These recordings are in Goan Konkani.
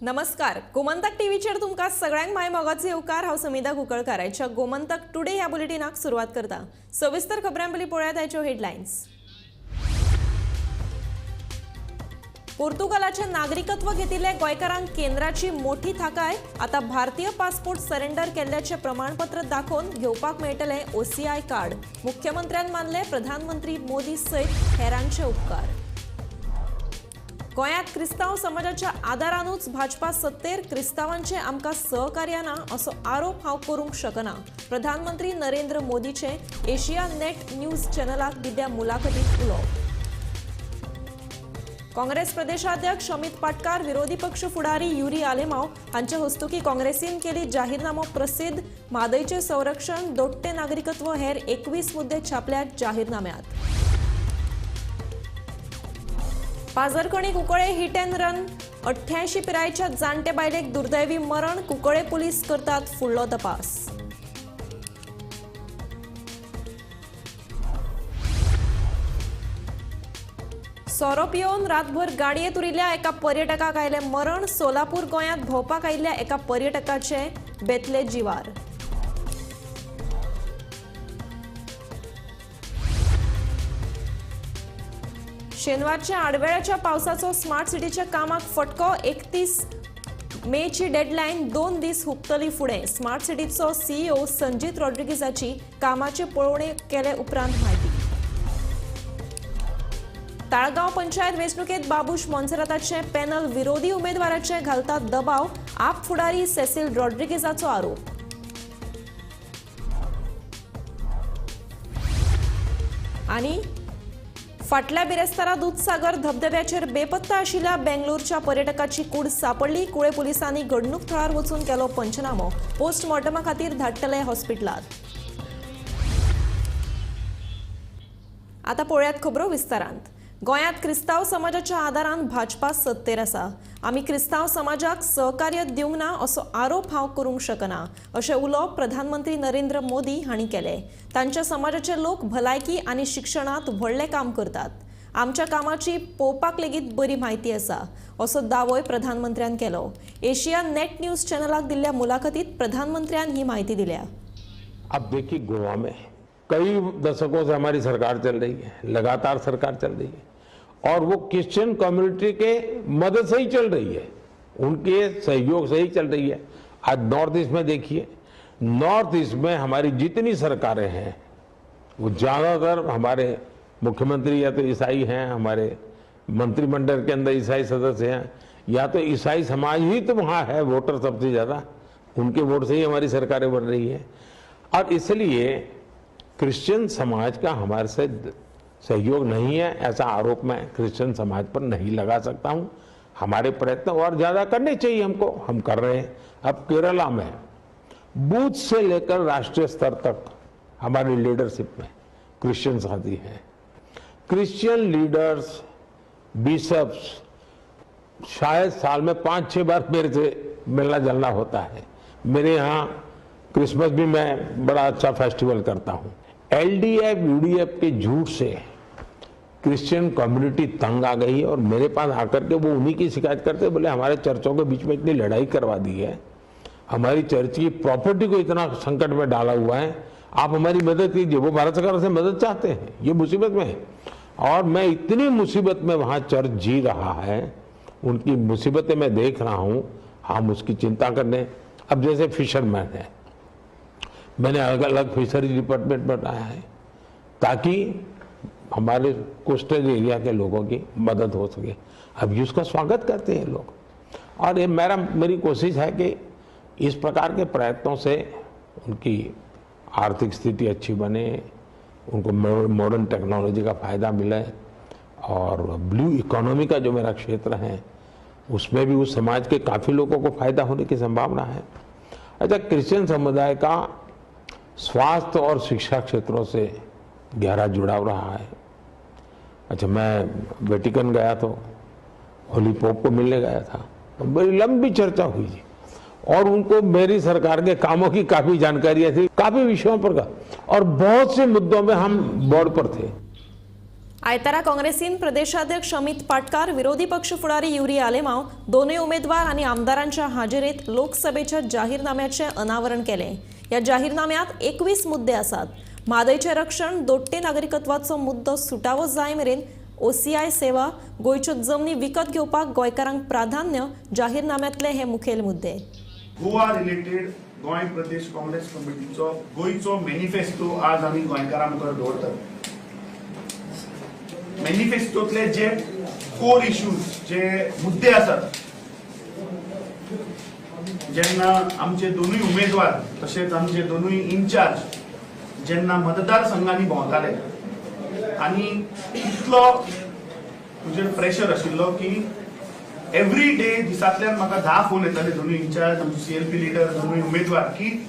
नमस्कार, गोमंतक टीव्हीचेर तुमकां सगळ्यांक माय मोगाचो येवकार. हांव समिधा कुंकळकार. आयच्या गोमंतक टुडे ह्या बुलेटिनाक सुरवात करता. सविस्तर खबरां पयलीं पळयात आयच्यो हेडलायन्स. पोर्तुगालाचें नागरिकत्व घेतिल्ल्या गोंयकारांक केंद्राची मोठी थाकाय. आतां भारतीय पासपोर्ट सरेंडर केल्ल्याचें प्रमाणपत्र दाखोवन घेवपाक मेळटलें ओसीआय कार्ड. मुख्यमंत्र्यान मानले प्रधानमंत्री मोदी सयत हेरांचे उपकार. गोंयांत क्रिस्तांव समाजाच्या आदारानूच भाजपा सत्तेर, क्रिस्तांवांचें आमकां सहकार्य ना असो आरोप हांव करूंक शकना, प्रधानमंत्री नरेंद्र मोदीचे एशिया नेट न्यूज चॅनलाक दिल्ल्या मुलाखतींत उलोवप. काँग्रेस प्रदेशाध्यक्ष अमित पाटकार, विरोधी पक्ष फुडारी युरी आलेमाव हांचे हस्तुकी काँग्रेसीन केली जाहीरनामो प्रसिद्ध. म्हादयचें संरक्षण, दोट्टे नागरिकत्व हेर 21 मुद्दे छापल्यात जाहीरनाम्यात. पाजरखणी कुंकळे हिट अँड रन, 88 पिरायेच्या जाणटे बायलेक दुर्दैवी मरण. कुंकळे पुलीस करतात फुडलो तपास. सोरो पिवन रातभर गाडयेंत उरिल्ल्या एका पर्यटकाक आयलें मरण. सोलापूर गोंयांत भोंवपाक आयिल्ल्या एका पर्यटकाचे बेतले जिवार. शेनवारच्या आडवेळाच्या पावसाचो स्मार्ट सिटीच्या कामाक फटको. 31 मेची डेडलायन 2 दीस हुपतली फुडें. स्मार्ट सिटीचो सीईओ संजीत रॉड्रिगीजाची कामाची पळोवणी केले उपरांत म्हायती. ताळगांव पंचायत वेंचणुकेत बाबूश मोन्सेराताचें पॅनल विरोधी उमेदवाराचे घालता दबाव. आप फुडारी सेसील रॉड्रिगीजाचो आरोप. आनी फाटल्या बिरेस्तारा दुदसागर धबधब्याचेर बेपत्ता आशिल्ल्या बेंगलोरच्या पर्यटकाची कूड सापडली. कुळे पुलिसांनी घडणूक थळार वचून केलो पंचनामो. पोस्टमॉर्टमा खातीर धाडटले हॉस्पिटलात. आतां पळयात खबरो विस्तारांत. गोंयांत क्रिस्तांव समाजाच्या आदारान भाजपा सत्तेर आसा. आमी क्रिस्तांव समाजाक सहकार्य दिवंक ना असो आरोप हांव करूंक शकना, अशें उलोवप प्रधानमंत्री नरेंद्र मोदी हांणी केलें. तांच्या समाजाचे लोक भलायकी आनी शिक्षणांत व्हडलें काम करतात. आमच्या कामाची पळोवपाक लेगीत बरी म्हायती आसा, असो दावोय प्रधानमंत्र्यान केलो. एशिया नेट न्यूज चॅनलाक दिल्ल्या मुलाखतीत प्रधानमंत्र्यान ही म्हायती दिल्या. अब देखिए, गोवा में कई दशकों से हमारी सरकार चल रही है, लगातार सरकार चल रही है और वो क्रिश्चियन कम्युनिटी के मदद से ही चल रही है, उनके सहयोग से ही चल रही है। आज नॉर्थ ईस्ट में देखिए, नॉर्थ ईस्ट में हमारी जितनी सरकारें हैं वो ज़्यादातर हमारे मुख्यमंत्री या तो ईसाई हैं, हमारे मंत्रिमंडल के अंदर ईसाई सदस्य हैं, या तो ईसाई समाज ही तो वहाँ है वोटर सबसे ज़्यादा, उनके वोट से ही हमारी सरकारें बन रही है। और इसलिए क्रिश्चियन समाज का हमारे से सहयोग नहीं है, ऐसा आरोप मैं क्रिश्चियन समाज पर नहीं लगा सकता हूँ। हमारे प्रयत्न और ज़्यादा करने चाहिए हमको, हम कर रहे हैं। अब केरला में बूथ से लेकर राष्ट्रीय स्तर तक हमारी लीडरशिप में क्रिश्चियन साथी हैं। क्रिश्चियन लीडर्स, बिशप्स शायद साल में 5-6 बार मेरे से मिलना जुलना होता है। मेरे यहाँ क्रिसमस भी मैं बड़ा अच्छा फेस्टिवल करता हूँ। एलडीएफ यूडीएफ के झूठ से क्रिश्चियन कम्युनिटी तंग आ गई है और मेरे पास आकर के वो उन्हीं की शिकायत करते, बोले हमारे चर्चों के बीच में इतनी लड़ाई करवा दी है, हमारी चर्च की प्रॉपर्टी को इतना संकट में डाला हुआ है, आप हमारी मदद कीजिए। वो भारत सरकार से मदद चाहते हैं, ये मुसीबत में है। और मैं इतनी मुसीबत में वहाँ चर्च जी रहा है, उनकी मुसीबतें मैं देख रहा हूँ, हम उसकी चिंता करने। अब जैसे फिशरमैन है, मैंने अलग अलग फिशरीज डिपार्टमेंट बनाया है ताकि हमारे कोस्टल एरिया के लोगों की मदद हो सके। अब उसका स्वागत करते हैं लोग। और ये मेरी कोशिश है कि इस प्रकार के प्रयत्नों से उनकी आर्थिक स्थिति अच्छी बने, उनको मॉडर्न टेक्नोलॉजी का फ़ायदा मिले और ब्लू इकोनॉमी का जो मेरा क्षेत्र है उसमें भी उस समाज के काफ़ी लोगों को फ़ायदा होने की संभावना है। अच्छा, क्रिश्चियन समुदाय का स्वास्थ्य और शिक्षा क्षेत्रों से गहरा जुड़ाव रहा है। अच्छा, मैं वेटिकन गया तो होली पोप को मिलने गया था, तो बड़ी लंबी चर्चा हुई थी और उनको मेरी सरकार के कामों की काफ़ी जानकारी थी, काफ़ी विषयों पर का, और बहुत से मुद्दों में हम बोर्ड पर थे। आयतारा काँग्रेसीन प्रदेशाध्यक्ष अमित पाटकार, विरोधी पक्ष फुडारी युरी आलेमाव, दोनूय उमेदवार आनी आमदारांच्या हाजेरीत लोकसभेच्या जाहीरनाम्याचें अनावरण केलें. ह्या जाहीरनाम्यांत 21 मुद्दे आसात. म्हादयचें रक्षण, दोट्टे नागरिकत्वाचो मुद्दो सुटावो जाय मेरेन ओसीआय सेवा, गोंयच्यो जमनी विकत घेवपाक गोंयकारांक प्राधान्य जाहीरनाम्यांतले हे मुखेल मुद्दे. गोवा रिलेटेड गोंय प्रदेश काँग्रेस कमिटीचो गोंयचो मॅनिफेस्टो आज आमी गोंयकारां मुखार दवरतात. मॅनिफेस्टोतले जे कोर इश्यूज, जे मुद्दे आसात, जेन्ना आमचे दोनूय उमेदवार तशेंच आमचे दोनूय इन्चार्ज जेन्ना मतदारसंघांनी भोंवताले आनी इतलो म्हजेर प्रेशर आशिल्लो की एवरी डे दिसांतल्यान म्हाका 10 फोन येताले, दोनूय इन्चार्ज, आमचे सीएलपी लिडर, दोनूय उमेदवार, की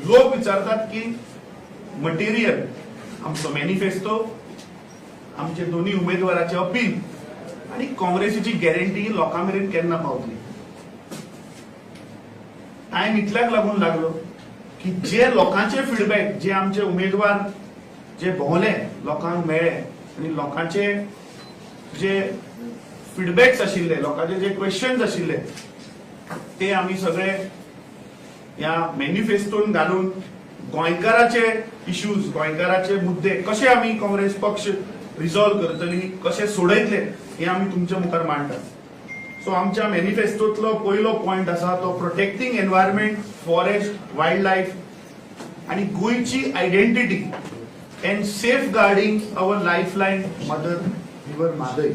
लोक विचारतात की मटेरियल, आमचो मॅनिफेस्टो, आमचे दोनूय उमेदवाराचे अपील आनी काँग्रेसीची गॅरंटी लोकां मेरेन केन्ना पावतली. टायम इतल्याक लागून लागलो की जे लोकांचे फिडबॅक, जे आमचे उमेदवार जे भोंवले, लोकांक मेळ्ळे आनी लोकांचे जे फिडबॅक्स आशिल्ले, लोकांचे जे क्वेश्चन्स आशिल्ले, ते आमी सगळे ह्या मॅनिफेस्टोन घालून गोंयकाराचे इश्यूज, गोंयकाराचे मुद्दे कशे आमी काँग्रेस पक्ष रिजॉल्व करतली, कशे सोडयतले, हे आमी तुमच्या मुखार मांडटात. सो आमच्या मॅनिफेस्टोतलो पयलो पॉयंट आसा तो protecting environment, forest, wild life आनी गोंयची identity and safeguarding our lifeline mother river Mhadei.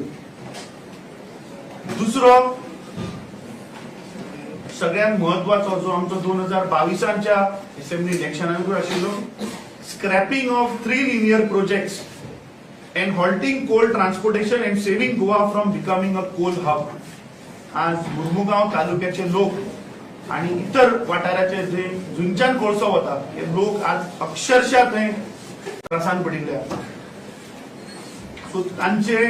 दुसरो सगळ्यात महत्वाचो जो आमचो 2022च्या असेंब्ली इलेक्शनाकूय आशिल्लो, scrapping of 3 linear projects and halting coal transportation and saving Goa from becoming a coal hub. आज मुर्मुगांव तालुक्याचे लोक आणि इतर वाठाराचे जे जुंच्यान कोळसो वता हे लोक आज अक्षरशः थंय त्रासान पडिल्ले आसा. सो तांचे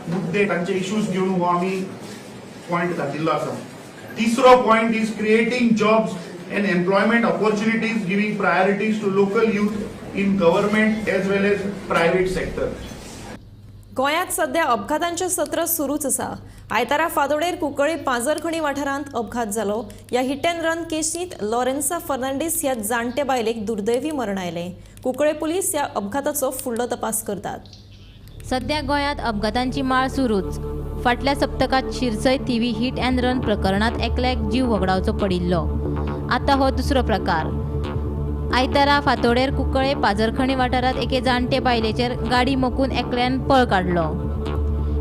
मुद्दे, तांचे इश्यूज घेवन हो आमी पॉयंट घातिल्लो आसा. तिसरो point is creating jobs and employment opportunities, giving priorities to local youth in government as well as private sector. गोंयांत सध्या अपघातांचें सत्र सुरूच आसा. आयतारा फादोडेर कुंकळी पांजरखणी वाठारांत अपघात जालो. ह्या हिट अँड रन केशींत लॉरेन्सा फर्नांडीस ह्या जाणटे बायलेक दुर्दैवी मरण आयलें. कुंकळे पुलीस ह्या अपघाताचो फुडलो तपास करतात. सध्या गोंयांत अपघातांची माळ सुरूच. फाटल्या सप्तकांत शिरसय थिवी हिट अँड रन प्रकरणांत एकल्याक जीव वगडावचो पडिल्लो. आतां हो दुसरो प्रकार. आयतारा फांतोडेर कुंकळे पाजरखणी वाठारांत एके जाणटे बायलेचेर गाडी मोखून एकल्यान पळ काडलो.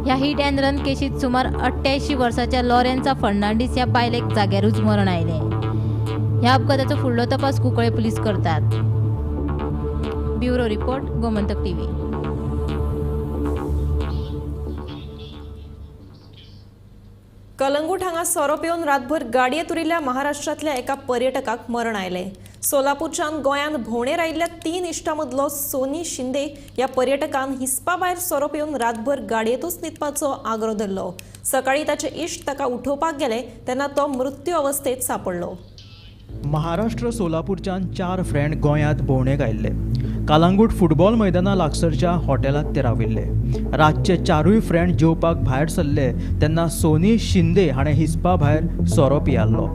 ह्या हिट अँड रन केशींत सुमार 88 वर्साच्या लॉरेन्सा फर्नांडीस ह्या बायलेक जाग्यारूच मरण आयलें. ह्या अपघाताचो फुडलो तपास कुंकळे पुलीस करतात. Bureau report, Gomantak TV. Calangute हांगा सोरो पिवन रातभर गाडयेंत उरिल्ल्या महाराष्ट्रांतल्या एका पर्यटकाक मरण आयलें. सोलापूरच्यान गोंयांत भोंवडेर आयिल्ल्या 3 इश्टां मदलो सोनी शिंदे ह्या पर्यटकान हिसपा भायर सोरो पिवन रातभर गाडयेंतूच न्हिदपाचो आग्रो धरलो. सकाळीं ताचे इश्ट ताका उठोवपाक गेले तेन्ना तो मृत्यू अवस्थेत सांपडलो. महाराष्ट्र सोलापूरच्यान 4 फ्रेंड गोंयांत भोंवडेक आयिल्ले. कालांगूट फुटबॉल मैदाना लागसरच्या हॉटेलांत ते राविल्ले. रातचे 4 फ्रेंड जेवपाक भायर सरले तेन्ना सोनी शिंदे हाणें हिसपा भायर सोरो पियाल्लो.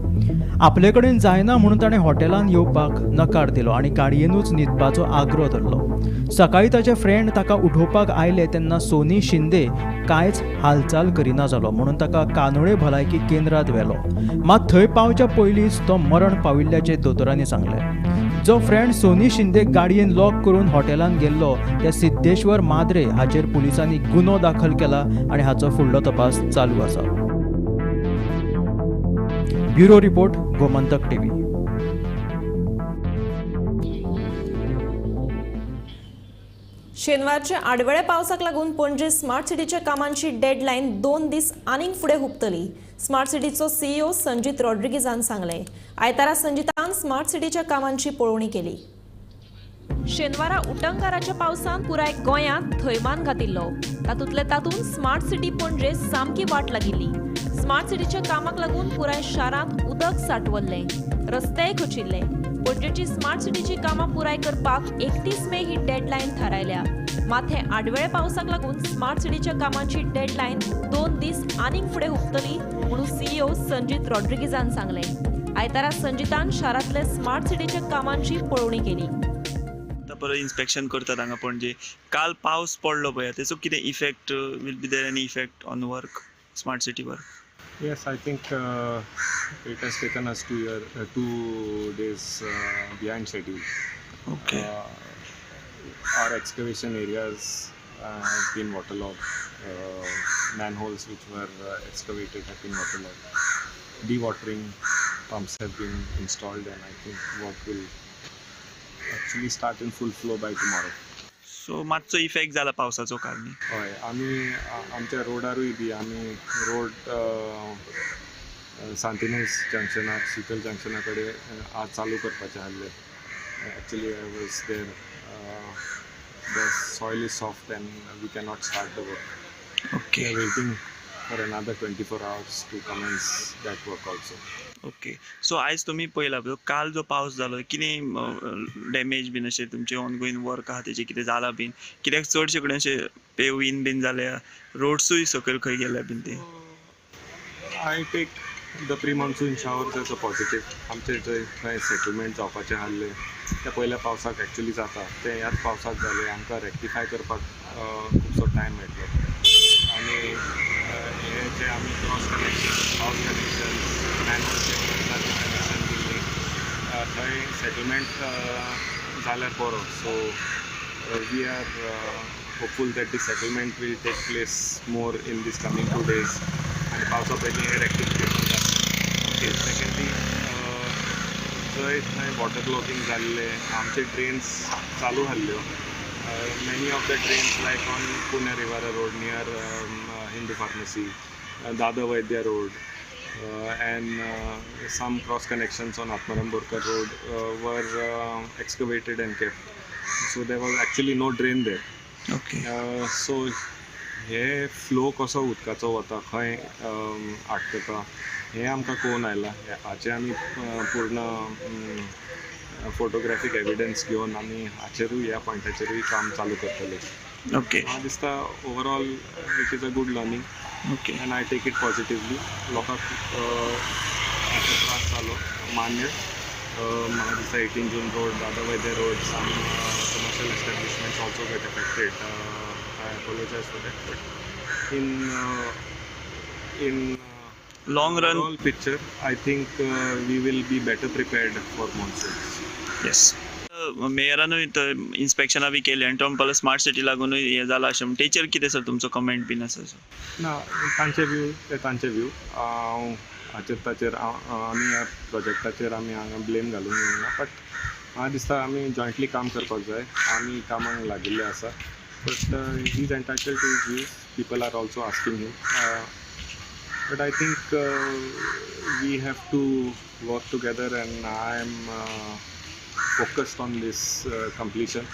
आपले कडेन जायना म्हणून ताणें हॉटेलांत येवपाक नकार दिलो आनी गाडयेनूच न्हिदपाचो आग्रो धरलो. सकाळीं ताचे फ्रेंड ताका उठोवपाक आयले तेन्ना सोनी शिंदे कांयच हालचाल करिना जालो म्हणून ताका कानोळे भलायकी केंद्रांत व्हेलो. मात थंय पावच्या पयलींच तो मरण पाविल्ल्याचें दोतोरांनी सांगलें. जो फ्रेंड सोनी शिंदे गाडयेन लॉक करून हॉटेलांत गेल्लो त्या सिद्धेश्वर माद्रे हाचेर पुलिसांनी गुन्हो दाखल केला आनी हाचो फुडलो तपास चालू आसा. Bureau report, Gomantak TV. शेनवारच्या आडवेळ्या पावसाक लागून पणजे स्मार्ट सिटीच्या कामांची डेडलायन 2 दीस आनीक फुडें हुपतली. स्मार्ट सिटीचो सीईओ संजीत रॉड्रिगीजान सांगलें. आयतारा संजीतान स्मार्ट सिटीच्या कामांची पळोवणी केली. शेनवारा उटंगाराच्या पावसान पुराय गोंयांत थैमान घातिल्लो. तातूंतले तातूंत स्मार्ट सिटी पणजे सामकी वाट लागिल्ली. स्मार्ट सिटीच्या कामाक लागून पुराय शारांत उदक साठवल्लें, रस्तेय खचिल्ले. पणजेची स्मार्ट सिटीची कामां पुराय करपाक 31 मे ही डेडलायन थारायल्या. मात हे आडवेळे पावसाक लागून स्मार्ट सिटीच्या कामाची डेडलायन 2 दीस आनीक फुडें हुपतली म्हणून सीईओ संजीत रॉड्रिगीजान सांगलें. आयतारा संजितान शारांतले स्मार्ट सिटीच्या कामांची पळोवणी केली. आतां परत इन्स्पेक्शन करतात हांगा पणजे. काल पावस पडलो पळय, तेचो कितें effect will be there, any effect on work, smart city work? Yes, I think it has taken us 2 days behind schedule. Okay. Our excavation areas has been waterlogged. Manholes which were excavated have been waterlogged. Dewatering pumps have been installed, and I think work will actually start in full flow by tomorrow. So मातसो इफेक्ट जाला पावसाचो काल न्ही? हय, आमी आमच्या रोडारूय बी आमी रोड सांतिनेज जंक्शनाक, शीतल जंक्शना कडेन आज चालू करपाचें आसलें. Actually I was there, the soil is soft and we cannot start the work. Okay. We are waiting for another 24 hours to commence that work also. Okay. So आयज तुमी पळयला, काल जो पावस जालो कितें डॅमेज बीन अशें तुमचें ऑनगोईंग वर्क आहा तेजें कितें जालां बीन? कित्याक चडशे कडेन अशें पेवीन बीन जाल्या, रोड्सूय सकयल खंय गेल्या बीन ते. I take the pre monsoon showers as a positive. आमचे जंय खंय सेटलमेंट जावपाचें आसलें त्या पयल्या पावसाक एक्चुली जाता, तें ह्याच पावसाक जालें. आमकां रेक्टिफाय करपाक खुबसो टायम मेळटलो. आनी हे जे आमी cross connection, house connection, manhole connection दिल्ली थंय सेटलमेंट जाल्यार बरो. So we are hopeful that the settlement will take place more in this coming 2 days आनी पावसा पयलीं हें रेक्टिफिकेशन जातलें. ओके. सेकेंडली, जंय थंय वॉटर लॉगिंग जाल्लें, आमचे ड्रेन्स चालू आसल्यो. Many of the drains like on Cunha Rivera road near Hindu pharmacy, Dada Vaidya road and some cross connections on Atmaram Borkar road were excavated and kept. So there was actually no drain there. Okay. So hey flow कसो उदकाचो वता, खंय आडकता हें आमकां कळून आयलां. हाचें आमी पूर्ण फोटोग्राफीक एविडन्स घेवन आमी हाचेरूय, ह्या पॉयंटाचेरूय काम चालू करतले. ओके. म्हाका दिसता overall it is a good learning. Okay. And I take it positively. लोकांक हाचो त्रास जालो मान्य. म्हाका दिसता 18 June road, Dada Vaidya road, some commercial establishments also get affected. I apologise for that, but in long run overall picture, I think we will be better prepared for monsoons. Yes. मेयरानूय इन्स्पेक्शनां बी केली आनी तो म्हणपाक स्मार्ट सिटी लागूनय हें जालां अशें. म्हण तेचेर कितें सर तुमचो कमेंट बीन आसा? ना, तांचे व्यू ते तांचे व्यू. हांव हाचेर ताचेर आमी ह्या प्रोजेक्टाचेर आमी हांगा ब्लेम घालूंक येवना. बट म्हाका दिसता आमी जॉयंटली काम करपाक जाय. आमी कामाक लागिल्ले आसा. But he is entitled to his views. People are also asking him. But I think we have to work together, and I am focused on this completion.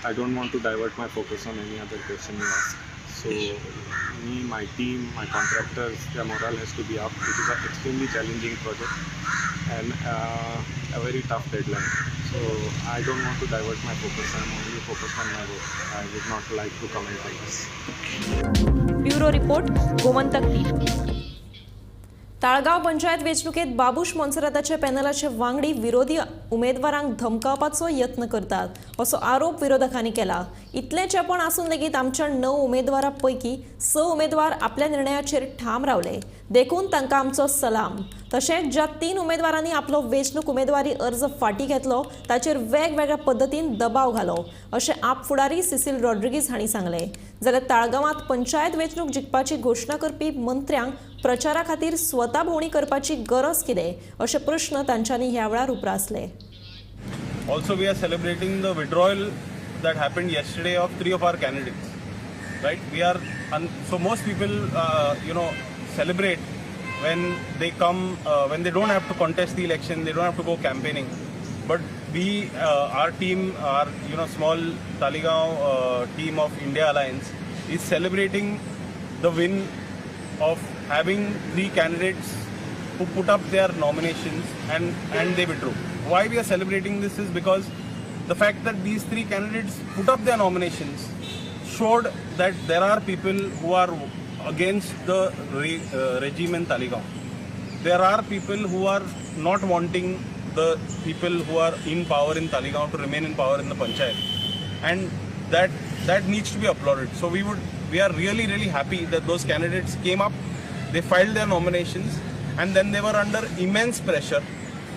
I don't want to divert my focus on any other question you ask. So me, my team, my contractors, their morale has to be up. It is an extremely challenging project and a very tough deadline. So I don't want to divert my focus. I am only focused on my work. I would not like to comment on this. Bureau report, Gomantak TV. Taleigao panchayat वेंचणुकेत Babush मोन्सेराताच्या पॅनलाचे वांगडी विरोधी उमेदवारांक धमकावपाचो यत्न करतात असो आरोप विरोधकांनी केला. इतलें चेपण आसून लेगीत आमच्या 9 उमेदवारां पैकी 6 उमेदवार आपल्या निर्णयाचेर ठाम रावले, देखून तांकां आमचो सलाम. तशेंच ज्या 3 उमेदवारांनी आपलो वेंचणूक उमेदवारी अर्ज फाटीं घेतलो ताचेर वेगवेगळ्या पद्दतीन दबाव घालो अशें आप फुडारी सिसील रॉड्रिगीज हांणी सांगलें. जाल्यार ताळगांवांत पंचायत वेंचणूक जिखपाची घोशणा करपी मंत्र्यांक प्रचारा खातीर स्वता भोंवडी करपाची गरज कितें अशे प्रश्न तांच्यांनी ह्या वेळार उप्रासले. Also, we are celebrating the withdrawal that happened yesterday of 3 of our candidates. Right? We are so most people, celebrate when they come, when they don't have to contest the election, they don't have to go campaigning. But we, our team, our small Taleigao team of India Alliance is celebrating the win of having 3 candidates who put up their nominations and they withdrew. Why we are celebrating this is because the fact that these 3 candidates put up their nominations showed that there are people who are against the regime in Taleigao. There are people who are not wanting the people who are in power in Taleigao to remain in power in the panchayat, and that needs to be applauded. So we are really, really happy that those candidates came up, they filed their nominations, and then they were under immense pressure.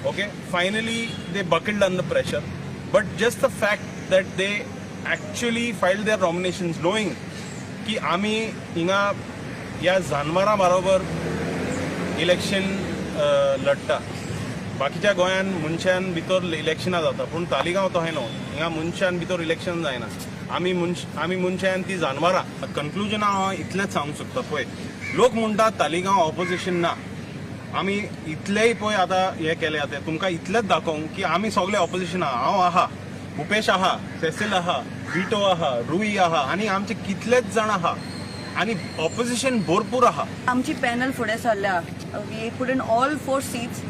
Okay, finally they buckled under pressure, but just the fact that they actually filed their nominations knowing की आमी हिंगा ह्या जानवरां बरोबर इलेक्शन लढटा. बाकीच्या गोंयान मनशान भितर इलेक्शनां जाता, पूण तालिगांव तशें न्हू. हिंगा मनशान भितर इलेक्शन जायना. आमी मनशां आनी ती जानवरां. कन्क्लुजन हांव इतलेंच सांगूंक शकता. पळय, लोक म्हणटात तालिगांव ऑपोजिशन ना. आमी इतलेय पळय आतां हें केलें, आतां तुमकां इतलेंच दाखोवंक की आमी सगळे ऑपोजिशन आहा. हांव आहा, भुपेश आहा, सेसील आहा, विटो आहा, रुई आहा, आनी आमचे कितलेच जाण आहा आनी ऑपोजिशन भरपूर आहा. आमची पॅनल फुडें सरल्या. We put in all 4 seats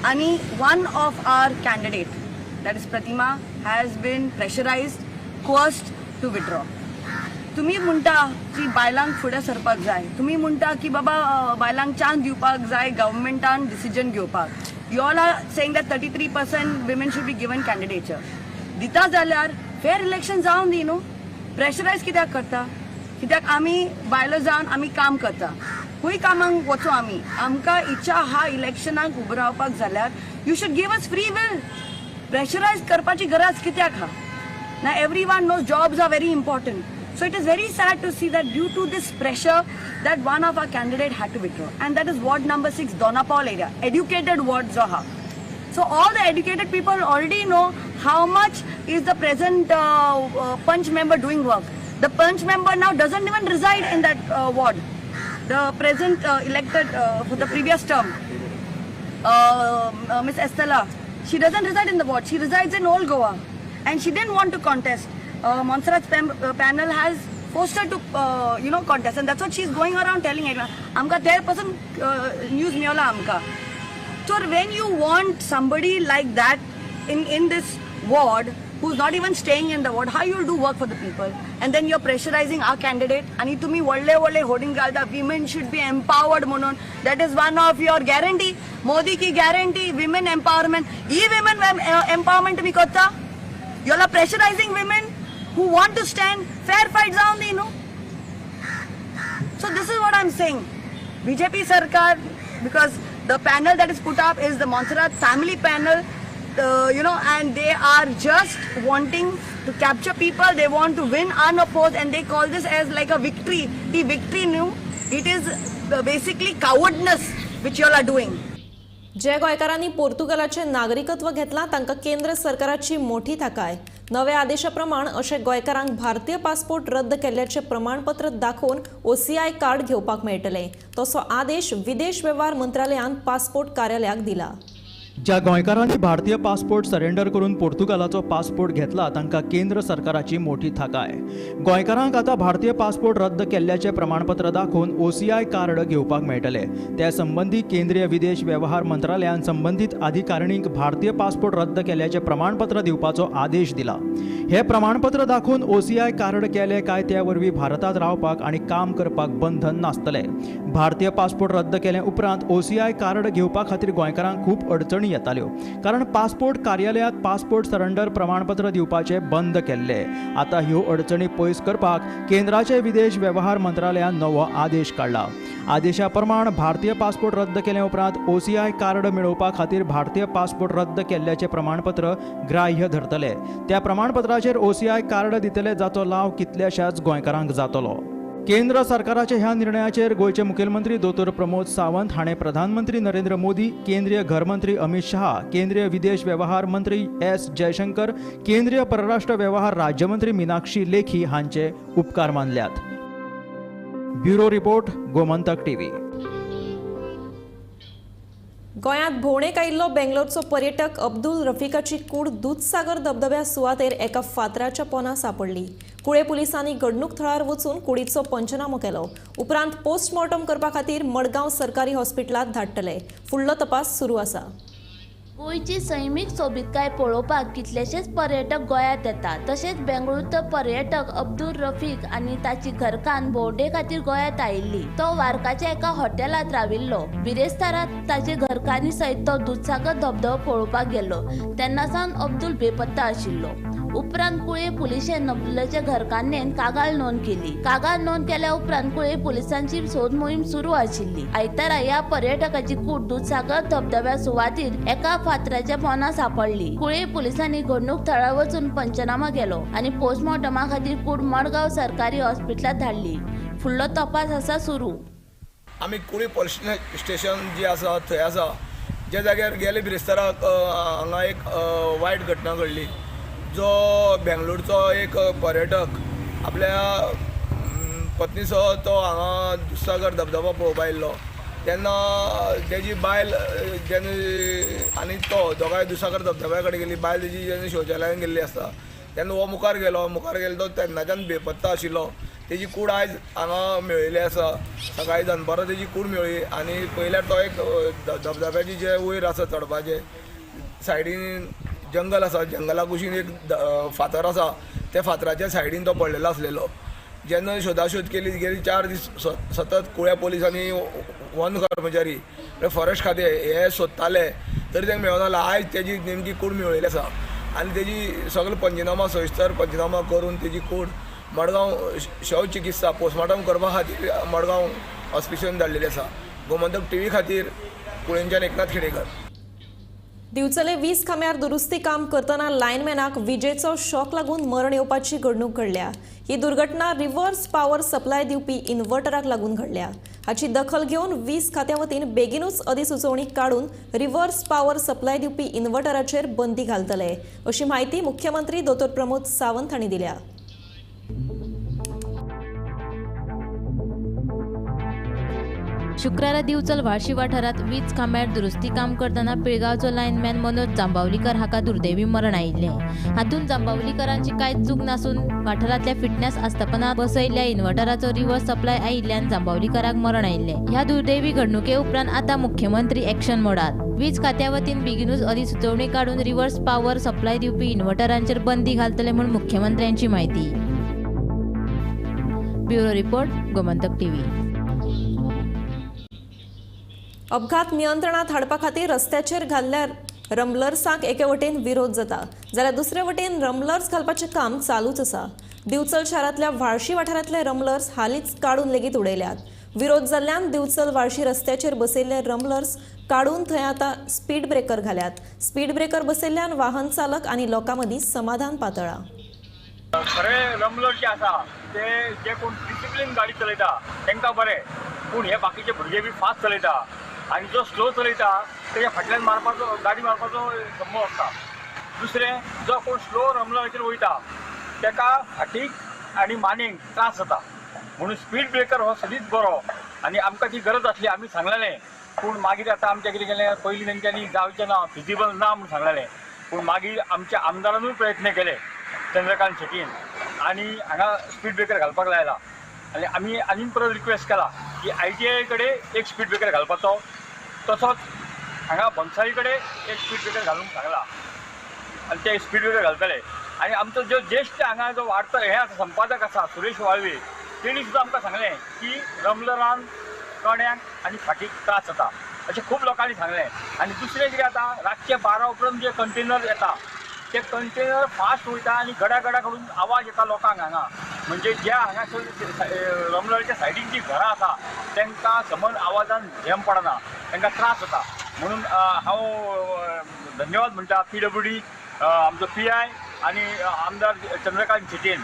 आनी one of our candidate, that is Pratima, has been pressurised, coerced to withdraw. तुमी म्हणटा की बायलांक फुडें सरपाक जाय, तुमी म्हणटा की बाबा बायलांक चान्स दिवपाक जाय गव्हर्मेंटान डिसिजन घेवपाक. You all are saying that 33% women should be given candidature. दिता जाल्यार फेर इलेक्शन जावन दी न्हू. प्रेशरायज कित्याक करता? कित्याक आमी बायलो जावन आमी काम करता, खूंय कामांक वचूं आमी, आमकां इच्छा आहा इलेक्शनाक उबो रावपाक जाल्यार you should give us free will. Pressurise करपाची गरज कित्याक आहा? ना, everyone knows jobs are very important. So it is very sad to see that due to this pressure that one of our candidate had to withdraw, and that is ward number 6, Dona Paula area, educated ward जो आहा. So all the educated people already know how much is the present Panch member doing work. The Panch member now doesn't even reside in that ward. The present elected for the previous term, Miss Estella, she doesn't reside in the ward. She resides in Old Goa, and she didn't want to contest. Montserrat's panel has forced her to contest, and that's what she's going around telling everyone. Amka there person news miola amka. So when you want somebody like that in this ward, who's not even staying in the ward, how you'll do work for the people? And then you're pressurizing our candidate. And tumi vadle vadle hoarding ghalta, women should be empowered म्हणून. That is one of your guarantee. Modi ki guarantee, women empowerment. E women empowerment tumi karta? You all are pressurizing women who want to stand. Fair fight जावन दी न्हू. So this is what I'm saying. BJP sarkar, because the panel that is put up is the Montserrat family panel, and they are just wanting to capture people. They want to win unopposed, and they call this as like a victory. The victory new, it is basically cowardness which you all are doing. जे गोंयकारांनी पोर्तुगालाचें नागरिकत्व घेतलां तांकां केंद्र सरकाराची मोठी थाकाय. नव्या आदेशा प्रमाण अशे गोंयकारांक भारतीय पासपोर्ट रद्द केल्ल्याचें प्रमाणपत्र दाखोवन OCI card घेवपाक मेळटलें. तसो आदेश विदेश वेव्हार मंत्रालयान पासपोर्ट कार्यालयाक दिला. ज्या गोंयकारांनी भारतीय पासपोर्ट सरेंडर करून पोर्तुगालाचो पासपोर्ट घेतला तांकां केंद्र सरकाराची मोठी थाकाय. गोंयकारांक आतां भारतीय पासपोर्ट रद्द केल्ल्याचें प्रमाणपत्र दाखोवन OCI card घेवपाक मेळटलें. त्या संबंदी केंद्रीय विदेश वेव्हार मंत्रालयान संबंदीत अधिकारिणींक भारतीय पासपोर्ट रद्द केल्ल्याचें प्रमाणपत्र दिवपाचो आदेश दिला. हें प्रमाणपत्र दाखोवन OCI card केलें काय त्या वरवीं भारतांत रावपाक आनी काम करपाक बंधन नासतलें. भारतीय पासपोर्ट रद्द केले उपरांत OCI card घेवपा खातीर गोंयकारांक खूब अडचणी येताल्यो, कारण पासपोर्ट कार्यालयांत पासपोर्ट सरेंडर प्रमाणपत्र दिवपाचे बंद केल्ले. आतां ह्यो अडचणी पयस करपाक केंद्राचे विदेश वेव्हार मंत्रालयान नवो आदेश काडला. आदेशा प्रमाण भारतीय पासपोर्ट रद्द केले उपरांत OCI card मेळोवपा खातीर भारतीय पासपोर्ट रद्द केल्ल्याचें प्रमाणपत्र ग्राह्य धरतले. त्या प्रमाणपत्राचेर OCI card दितले, जाचो लाव कितल्याशाच गोंयकारांक जातलो. केंद्र सरकाराच्या ह्या निर्णयाचेर गोंयचे मुखेलमंत्री दोतोर प्रमोद सावंत हाणें प्रधानमंत्री नरेंद्र मोदी, केंद्रीय घरमंत्री अमित शाह, केंद्रीय विदेश वेव्हार मंत्री एस जयशंकर, केंद्रीय परराष्ट्र वेव्हार राज्यमंत्री मीनाक्षी लेखी हांचे उपकार मानल्यात. Bureau report, Gomantak TV. गोंयांत भोंवडेक आयिल्लो बेंगलोरचो पर्यटक अब्दुल रफिकाची कूड दुदसागर धबधब्या सुवातेर एका फातराच्या पोना सांपडली. कुळे पुलिसांनी घडणूक थळार वचून कुडीचो पंचनामो केलो. उपरांत पोस्टमॉर्टम करपा खातीर मडगांव सरकारी हॉस्पिटलांत धाडटले. फुडलो तपास सुरू आसा. गोंयची सैमीक सोबीतकाय पळोवपाक कितलेशेच पर्यटक गोंयांत येतात. तशेंच बेंगळुरूचो पर्यटक अब्दुल रफीक आनी ताची घरकान्न भोंवडे खातीर गोंयांत आयिल्ली. तो वार्काच्या एका हॉटेलांत राविल्लो. बिरेस्तारा ताचे घरकान्नी सयत तो दुदसागर धबधबो पळोवपाक गेल्लो. तेन्ना सावन अब्दुल बेपत्ता आशिल्लो. उपरांत कुळे पुलिशेन अब्दुलाच्या घरकान्नेन कागाळ नोंद केली. कागाळ नोंद केल्या उपरांत कुळे पुलिसांची सोद मोहीम सुरू आशिल्ली. आयतारा ह्या पर्यटकाची कूड दुदसागर धबधब्या सुवातीर एका फातराच्या पोना सापडली. कुळे पुलिसांनी घडणूक थळार वचून पंचनामा केलो आनी पोस्टमॉर्टमा खातीर कूड मडगांव सरकारी हॉस्पिटलांत धाडली. फुडलो तपास आसा सुरू. आमी कुळे पोलीस स्टेशन जी आसा थंय आसा, ज्या जाग्यार गेले बिरेस्ताराक हांगा एक वायट घटना घडली. जो बेंगलोरचो एक पर्यटक आपल्या पत्नी सह तो हांगा दुदसागर धबधबो पळोवपाक आयिल्लो. तेन्ना तेजी बायल जेन्ना आनी तो दोगांय दुदसागर धबधब्या कडेन गेली. बायल तेजी जेन्ना शौचालयान गेल्ली आसता तेन्ना हो मुखार गेलो. मुखार गेलो तो तेन्नाच्यान बेपत्ता आशिल्लो. तेजी कूड आयज हांगा मेळिल्ली आसा. सकाळी दनपारां तेजी कूड मेळ्ळी आनी पयल्यार तो एक धबधब्याची जे वयर आसा चडपाचे सायडीन जंगल आसा, जंगला कुशीन एक फातर आसा, त्या फातराच्या सायडीन तो पडलेलो आसलेलो. जेन्ना शोधाशोध केली गेली 4 दीस सतत कुळ्या पोलीस आनी वन कर्मचारी फॉरेस्ट खाते हे सोदताले तरी तांकां मेळना. आयज तेजी नेमकी कूड मेळिल्ली आसा आनी तेजी सगळे पंचनामा सविस्तर पंचनामा करून तेजी कूड मडगांव शव चिकित्सा पोस्टमार्टम करपा खातीर मडगांव हॉस्पिटलान धाडलेली आसा. गोमंतक टीव्ही खातीर कुळेंच्यान एकनाथ खेडेकर. दिवचले वीज खांब्यार दुरुस्ती काम करतना लायनमॅनाक विजेचो शॉक लागून मरण येवपाची घडणूक घडल्या. ही दुर्घटना रिव्हर्स पॉवर सप्लाय दिवपी इन्व्हर्टराक लागून घडल्या. हाची दखल घेवन वीज खात्या वतीन बेगीनूच अधिसुचोवणी काडून रिव्हर्स पॉवर सप्लाय दिवपी इन्व्हर्टराचेर बंदी घालतले अशी म्हायती मुख्यमंत्री दोतोर प्रमोद सावंत हांणी दिल्या. शुक्रारा दिवचल व्हाळशी वाठारांत वीज खांब्यार दुरुस्ती काम करतना पिळगांवचो लायनमॅन मनोज जांबावलीकर हाका दुर्दैवी मरण आयिल्लें. हातूंत जांबावलीकरांची कांयच चूक नासून वाठारांतल्या फिटनेस आस्थापनात बसयल्ल्या इन्व्हर्टराचो रिव्हर्स सप्लाय आयिल्ल्यान जांबावलीकराक मरण आयिल्लें. ह्या दुर्दैवी घडणुके उपरांत आतां मुख्यमंत्री एक्शन मोडात. वीज खात्या वतीन बेगिनूच अधिसुचोवणी काडून रिव्हर्स पॉवर सप्लाय दिवपी इन्व्हर्टरांचेर बंदी घालतले म्हूण मुख्यमंत्र्यांची म्हायती. Bureau report, Gomantak TV. अपघात नियंत्रणात हाडपा खातीर रस्त्याचेर घाल्ल्या रंबलर्सांक एके वटेन विरोध जाता जाल्यार दुसरे वटेन रंबलर्स घालपाचें काम चालूच आसा. दिवचल शारांतल्या व्हाळशी वाठारांतले रंबलर्स हालींच काडून लेगीत उडयल्यात. विरोध जाल्ल्यान दिवचल व्हाळशी रस्त्याचेर बसयल्ले रंबलर्स काडून थंय आतां स्पीड ब्रेकर घाल्यात. स्पीड ब्रेकर बसयल्ल्यान वाहन चालक आनी लोकां मदीं समाधान पातळ्ळां. खरें रंबलर जे आसा ते जे कोण डिसिप्लीन गाडी चलयता तांकां बरें, पूण हे बाकीचे भुरगे बी फास्ट चलयता आनी जो स्लो चलयता तेज्या फाटल्यान मारपाचो गाडी मारपाचो संभव आसता. दुसरें, जो कोण स्लो रंबलराचेर वयता तेका फाटीक आनी मानेक त्रास जाता, म्हणून स्पीड ब्रेकर हो सदींच बरो आनी आमकां ती गरज आसली आमी सांगलेलें. पूण मागीर आतां आमचें कितें केलें, पयलीं तेंच्यांनी जावचें ना, फिजिबल ना म्हूण सांगलेलें, पूण मागीर आमच्या आमदारानूय प्रयत्न केले चंद्रकांत शेटीन आनी हांगा स्पीड ब्रेकर घालपाक लायला. आनी आमी आनीक परत रिक्वेस्ट केला की ITI कडेन एक स्पीड ब्रेकर घालपाचो, तसोच हांगा भन्साळी कडेन एक स्पीड ब्रेकर घालूंक सांगला आनी ते स्पीड ब्रेकर घालतले. आनी आमचो जो ज्येश्ठ हांगा जो वार्ता हे आसा संपादक आसा सुरेश वाळवे, तेणी सुद्दां आमकां सांगलें की रमलरान कण्याक आनी फाटीक त्रास जाता अशें खूब लोकांनी सांगलें. आनी दुसरें कितें जाता, रातचे 12 उपरांत जे कंटेनर येता ते कंटेनर फास्ट वयता आनी गडा गडा करून आवाज येता लोकांक हांगा. म्हणजे ज्या हांगासर रमलराच्या सायडीन जी घरां आसा तांकां समज आवाजान झेम पडना, तांकां त्रास जाता. म्हणून हांव धन्यवाद म्हणटा PWD आमचो PI आनी आमदार चंद्रकांत शेटीन.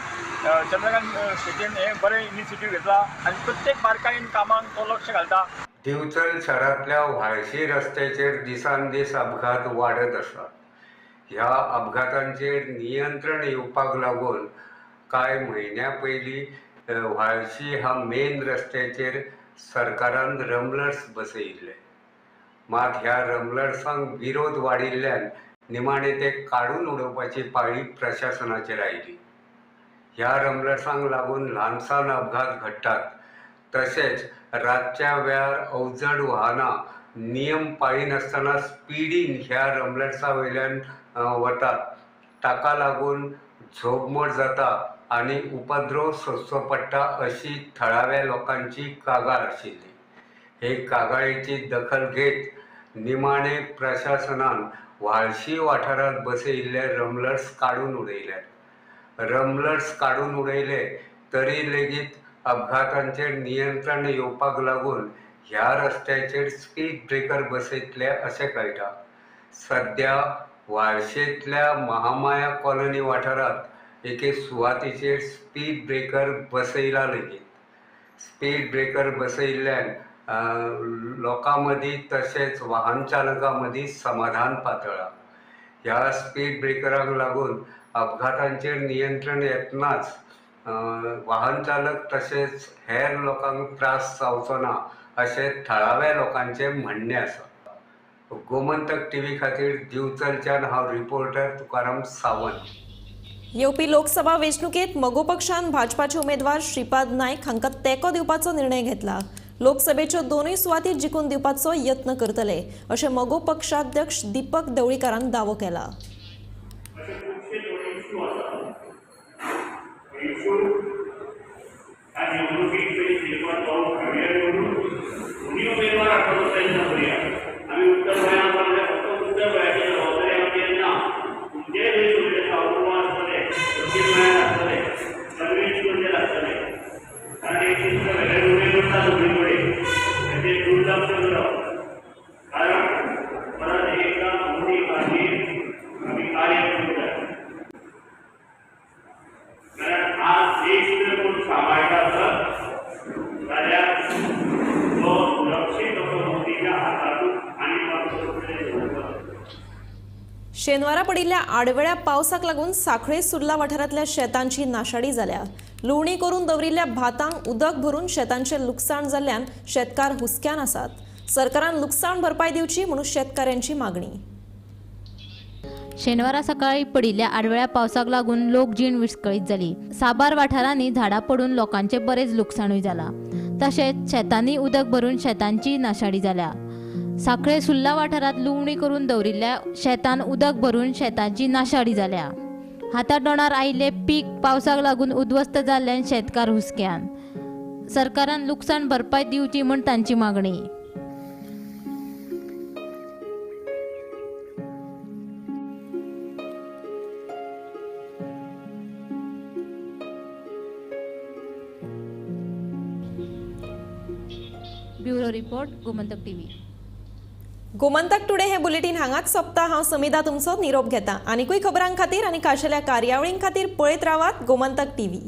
चंद्रकांत शेटीन हे बरें इनिशिएटीव घेतला आनी प्रत्येक बारकायेन कामांक तो लक्ष घालता. दिवचल शारांतल्या व्हाळशी रस्त्याचेर दिसान दीस अपघात वाडत आसात. ह्या अपघातांचेर नियंत्रण येवपाक लागून कांय म्हयन्या पयलीं व्हाळशी ह्या मेन रस्त्याचेर सरकारान रमलर्स बसयिल्ले. मात ह्या रमलर्सांक विरोध वाडिल्ल्यान निमाणे ते काडून उडोवपाची पाळी प्रशासनाचेर आयली. ह्या रमलर्सांक लागून ल्हान सान अपघात घडटात, तशेंच रातच्या वेळार अवजड वाहनां नियम पाळिनासतना स्पिडीन ह्या रमलर्सा वयल्यान वतात. ताका लागून झोपमोड जाता आनी उपद्रव सोंसचो पडटा अशी थळाव्या लोकांची कागाळ आशिल्ली. हे कागाळीची दखल घेत निमाणे प्रशासनान व्हाळशी वाठारांत बसयिल्ले रमलर्स काडून उडयल्यात. रमलर्स काडून उडयले तरी लेगीत अपघातांचेर नियंत्रण येवपाक लागून ह्या रस्त्याचेर स्पीड ब्रेकर बसयतले अशें कळटा. सद्या व्हाळशेंतल्या महामाया कॉलनी वाठारांत एके सुवातेचेर स्पीड ब्रेकर बसयला लेगीत. स्पीड ब्रेकर बसयिल्ल्यान लोकां मदीं तशेंच वाहन चालकां मदीं समाधान पातळ्ळां. ह्या स्पीड ब्रेकरांक लागून अपघातांचेर नियंत्रण येतनाच वाहन चालक तशेंच हेर लोकांक त्रास जावचो ना अशें थळाव्या लोकांचें म्हणणें आसा. गोमंतक टीव्ही खातीर दिवचलच्यान हांव रिपोर्टर तुकाराम सावंत. येवपी लोकसभा वेंचणुकेत मगो पक्षान भाजपाचे उमेदवार श्रीपाद नायक हांकां तेंको दिवपाचो निर्णय घेतला. लोकसभेच्यो दोनूय सुवाती जिखून दिवपाचो यत्न करतले अशें मगो पक्षाध्यक्ष दीपक ढवळीकारान दावो केला. शेनवारा पडिल्ल्या आडवेळ्या पावसाक लागून सांखळे सुर्ला वाठारांतल्या शेतांची नाशाडी जाल्या. लुवणी करून दवरिल्ल्या भातांक उदक भरून शेतांचें लुकसाण जाल्ल्यान शेतकार हुस्क्यान आसात. सरकारान लुकसाण भरपाय दिवची म्हणून शेतकाऱ्यांची मागणी. शेनवारा सकाळी पडिल्ल्या आडवेळ्या पावसाक लागून लोकजीण विस्कळीत जाली. साबार वाठारांनी झाडां पडून लोकांचें बरेंच लुकसाणूय जालां. तशेंच शेतांनी उदक भरून शेतांची नाशाडी जाल्या. सांखळे सुर्ला वाठारांत लुवणी करून दवरिल्ल्या शेतान उदक भरून शेतांची नाशाडी जाल्या. हाता तोंडार आयिल्ले पीक पावसाक लागून उद्ध्वस्त जाल्ल्यान शेतकार हुस्क्यान. सरकारान लुकसाण भरपाय दिवची म्हूण तांची मागणी. Bureau report, Gomantak TV. Gomantak today हे बुलेटीन हांगाच सोंपता. हांव समिधा तुमचो निरोप घेता. आनीकूय खबरां खातीर आनी खाशेल्या कार्यावळीं खातीर पळयत रावात गोमंतक टीव्ही.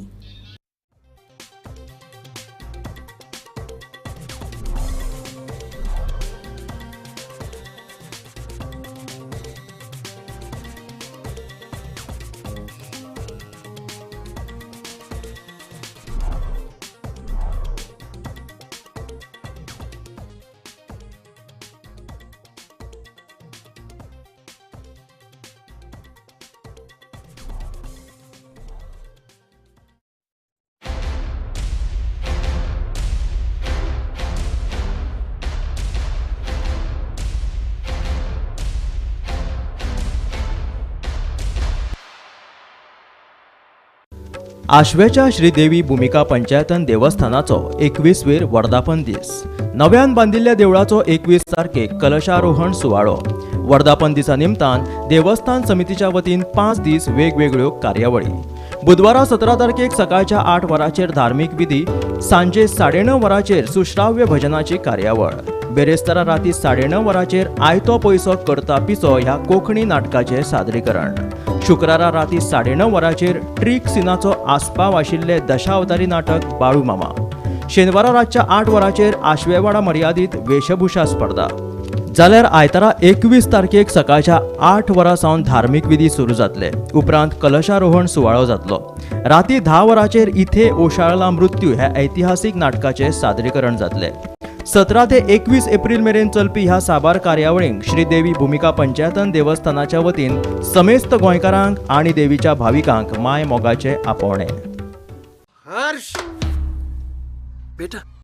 आश्वेच्या श्रीदेवी भुमिका पंचायतन देवस्थानाचो 21वेर वर्धापन दीस. नव्यान बांदिल्ल्या देवळाचो 21 तारखेक कलशारोहण सुवाळो. वर्धापन दिसा निमतान देवस्थान समितीच्या वतीन 5 दीस वेगवेगळ्यो कार्यावळी. बुधवारा 17 तारखेक सकाळच्या 8 वरांचेर धार्मीक विधी, सांजे 9:30 वरांचेर सुश्राव्य भजनाची कार्यावळ. बेरेस्तारा राती 9:30 वरांचेर आयतो पयसो करता पिसो ह्या कोंकणी नाटकाचें सादरीकरण. शुक्रारा राती 9:30 वरांचेर ट्रीक सिनाचो आस्पाव आशिल्ले दशावतारी नाटक बाळू मामा. शेनवारा रातच्या 8 वरांचेर आश्वेवाडा मर्यादीत वेशभूषा स्पर्धा. जाल्यार आयतारा 21 तारखेक सकाळच्या 8 वरां सावन धार्मीक विधी सुरू जातले. उपरांत कलशारोहण सुवाळो जातलो. राती 10 वरांचेर इथे ओशाळला मृत्यू ह्या ऐतिहासीक नाटकाचें सादरीकरण जातलें. 17 ते 21 एप्रिल मेरेन चलपी ह्या साबार कार्यावळींक श्रीदेवी भुमिका पंचायतन देवस्थानाच्या वतीन समेस्त गोंयकारांक आनी देवीच्या भाविकांक माय मोगाचें आपोवणें. हर्ष बेटा।